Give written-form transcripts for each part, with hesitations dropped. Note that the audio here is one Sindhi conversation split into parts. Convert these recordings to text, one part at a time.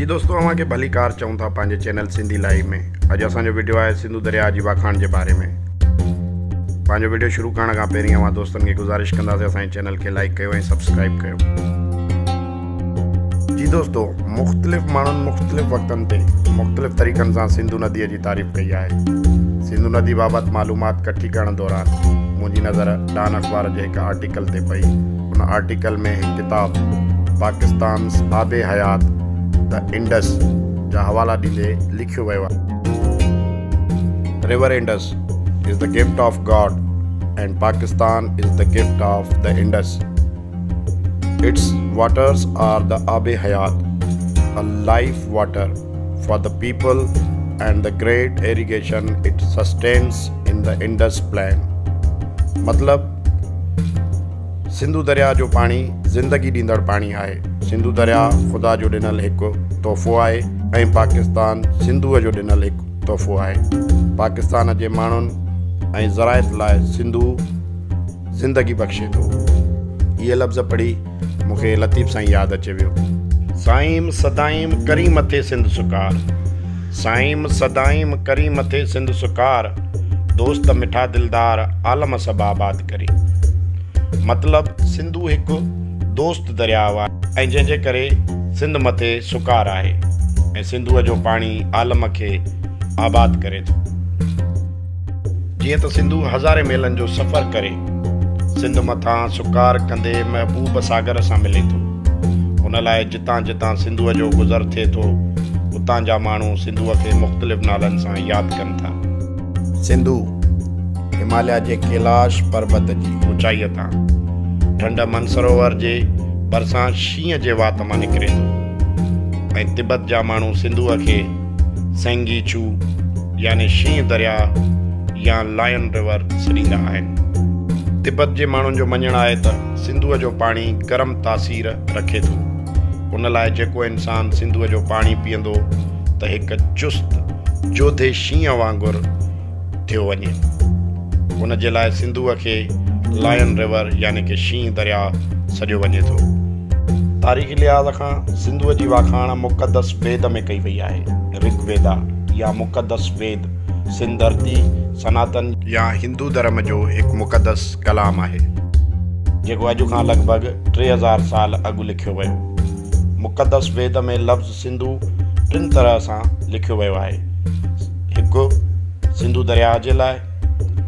جي دوستو اوهان کي ڀليڪار چئون ٿا پنهنجي چينل سنڌي لائيو ۾ اڄ اسان جو وڊيو آهي سنڌو درياء جي واکاڻ جي باري ۾ پنهنجو وڊيو شروع ڪرڻ کان پهرين اوهان دوستن کي گذارش ڪنداسين اسان جي چينل کي لائيڪ ڪيو ۽ سبسڪرائيب ڪيو. جي دوستو مختلف ماڻهن مختلف وقتن تي مختلف طريقن سان سنڌو ندي جي تعريف ڪئي آهي سنڌو ندي بابت معلومات ڪٺي ڪرڻ دوران منهنجي نظر ڊان اخبار جي هڪ آرٽيڪل تي پئي ان آرٽيڪل ۾ هڪ ڪتاب پاڪستانس آب حيات The Indus جا حوالا ڏيندي لکيو ويو آهي. River Indus is the gift of God and Pakistan is the gift of the Indus. Its waters are the آب حيات، a life water for the people and the great irrigation it sustains in the Indus plain. مطلب سنڌو درياء جو پاڻي زندگي ڏيندڙ پاڻي آهي. سنڌو درياء خدا جو ڏنل هڪ تحفو آهي ۽ پاڪستان سنڌوء جو ڏنل هڪ تحفو آهي. پاڪستان جي ماڻهن ۽ زراعت لاء سنڌو زندگي بخشي ٿو. اهي لفظ پڙهي مون کي لطيف سائين ياد اچي ويو. سائيم سدائيم ڪرين مٿي سنڌ سڪار. سائيم سدائيم ڪرين مٿي سنڌ سڪار. دوست مٺا دلدار عالم سڀ آباد ڪرين. مطلب سنڌو هڪ دوست درياء آهي ۽ جنهن جي ڪري سنڌ مٿي سڪار آهي ۽ سنڌوء جو پاڻي عالم کي آباد ڪري ٿو. جيئن ته سنڌو هزارين ميلن جو سفر ڪري سنڌ مٿان سڪار ڪندي محبوب ساگر سان ملي ٿو. ان لاء جتان جتان سنڌوء جو گذر ٿئي ٿو، اتان جا ماڻهو سنڌوء کي مختلف نالن سان ياد ڪن ٿا. سنڌو هماليا جي ڪيلاش پربت جي اوچائيء تان ڍنڍ منسروور جي ڀرسان شينهن جي وات مان نڪري ٿو ۽ تبت جا ماڻهو سنڌوء کي سينگي ڇو يعني شينهن درياء يا لائن ريور سڏيندا آهن. تبت جي ماڻهن جو مڃڻ آهي ته سنڌوء جو پاڻي گرم تاثير رکي ٿو. ان لاء جيڪو انسان سنڌوء جو پاڻي پيئندو ته هڪ چست جوڌي شينهن وانگر ٿيو وڃي. ان جي لاء سنڌوء کي لائن ريور يعني ڪه شينهن درياء سڏيو وڃي ٿو. تاريخي لحاظ کان سنڌوء جي واکاڻ مقدس ويد ۾ ڪئي وئي آهي. رگ ويدا يا مقدس ويد سنڌ ڌرتي، سناتن، يا هندو ڌرم جو هڪ مقدس ڪلام آهي. جيڪو اڄ کان لڳ ڀڳ 3000 سال اڳ لکيو ويو. مقدس ويد ۾ لفظ سنڌو ٽن طرح سان لکيو ويو آهي. هڪ سنڌو درياهه جي لاء،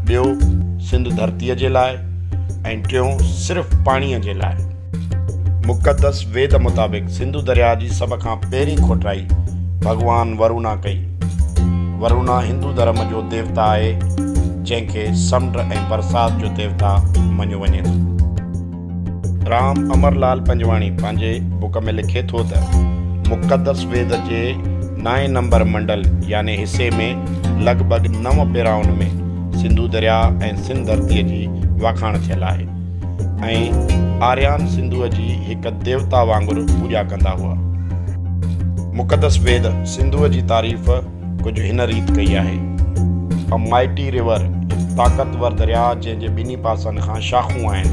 ٻيو سنڌ ڌرتيء جي لاء ۽ ٽيون صرف پاڻيء جي لاء. مقدس ويد مطابق سنڌو درياهه جي سڀ کان پهرين کوٽائي ڀڳوان ورونا ڪئي. ورونا هندو ڌرم جو ديوتا آهي، جنهن کي سمنڊ ۽ برسات جو ديوتا مڃيو وڃي ٿو. رام امر لال پنجواڻي پنهنجي بڪ ۾ لکي ٿو ته مقدس ويد جي نائين نمبر منڊل يعني حصي ۾ لڳ ڀڳ نو پيرائن ۾ سنڌو درياء ۽ سنڌ ڌرتيء جي واکاڻ ٿيل آهي ۽ آريان سنڌوء جي هڪ ديوتا وانگر پوڄا ڪندا هئا. مقدس ويد سنڌوء جي تعريف ڪجهه هن ريت ڪئي آهي. A Mighty River، هڪ طاقتور درياء جنهن جي ٻنهي پاسن کان شاخون آهن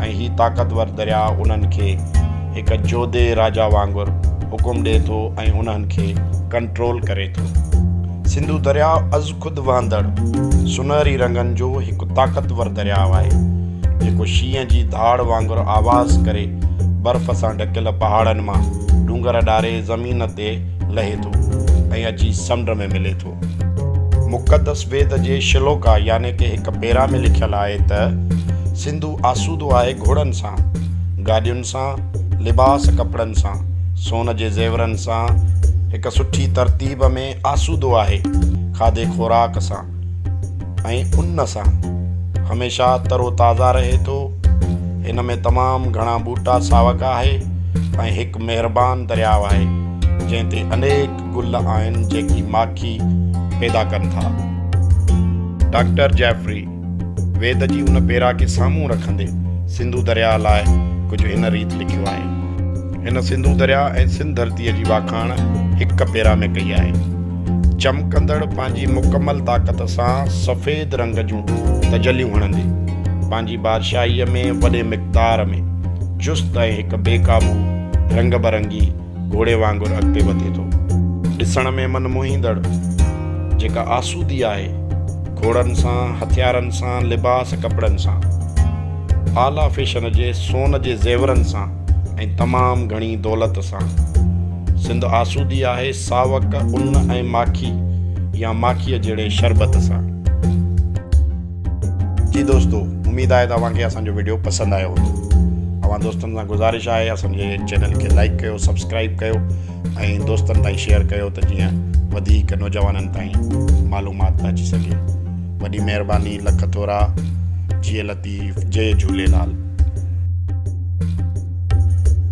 ۽ هي طاقتور درياء انهن کي هڪ جوڌي راجا وانگر حڪم ڏئي ٿو ۽ انهن کي ڪنٽرول ڪري ٿو. سنڌو درياء ازخود وهندڙ سونهري رنگن جو هڪ طاقتور درياء آهي، جيڪو شينهن جي ڌاڙ وانگر آواز ڪري برف سان ڍڪيل پهاڙن مان ڏونگر ڏاري زمين تي لهي ٿو ۽ اچي سمنڊ ۾ ملي ٿو. مقدس ويد جي شلوڪا يعني ڪه هڪ پيرا ۾ لکيل آهي ته، سنڌو آسودو آهي گهوڙن سان، گاڏين سان، لباس ڪپڙن سان، سون جي زيورن سان، هڪ سٺي ترتيب ۾ آسودو آهي کاڌي خوراڪ سان ۽ ان سان، هميشه ترو تازه رهي ٿو، هن ۾ تمام گهڻا ٻوٽا ساوڪ آهي ۽ هڪ مهربان درياء آهي. جنهن تي انيڪ گل آهن جيڪي ماکي پيدا ڪن ٿا. ڊاڪٽر جيفري ويد جي ان پيرا کي سامهون رکندي سنڌو درياء لاء ڪجهه هن ريت لکيو آهي. هن سنڌو درياء ۽ سنڌ ڌرتيء جي واکاڻ هڪ پيرا ۾ ڪئي آهي. چمڪندڙ پنهنجي مڪمل طاقت سان سفيد رنگ جون تجليون هڻندي، پنهنجي بادشاهيء ۾ وڏي مقدار ۾ چست ۽ هڪ بي قابو رنگ برنگي گهوڙي وانگر اڳتي وڌي ٿو. ڏسڻ ۾ من موهيندڙ، جيڪا آسودي آهي، گهوڙن سان، هٿيارن سان، لباس ڪپڙن سان، اعليٰ فيشن جي سون جي زيورن سان ۽ تمام گهڻي دولت سان. سنڌ آسودي آهي ساوڪ، ان ۽ ماکي يا ماکيء جهڙي شربت سان. جي دوستو اميد آهي ته اوهان کي اسان جو وڊيو پسند آيو هوندو. اوهان دوستن سان گذارش آهي اسان جي چينل کي لائيڪ ڪيو سبسڪرائيب ڪيو ۽ دوستن تائين شيئر ڪيو ته جيئن وڌيڪ نوجوانن تائين معلومات پهچي سگهي. وڏي مهرباني لک ٿورا. جيئي لطيف جئي جهوليلال.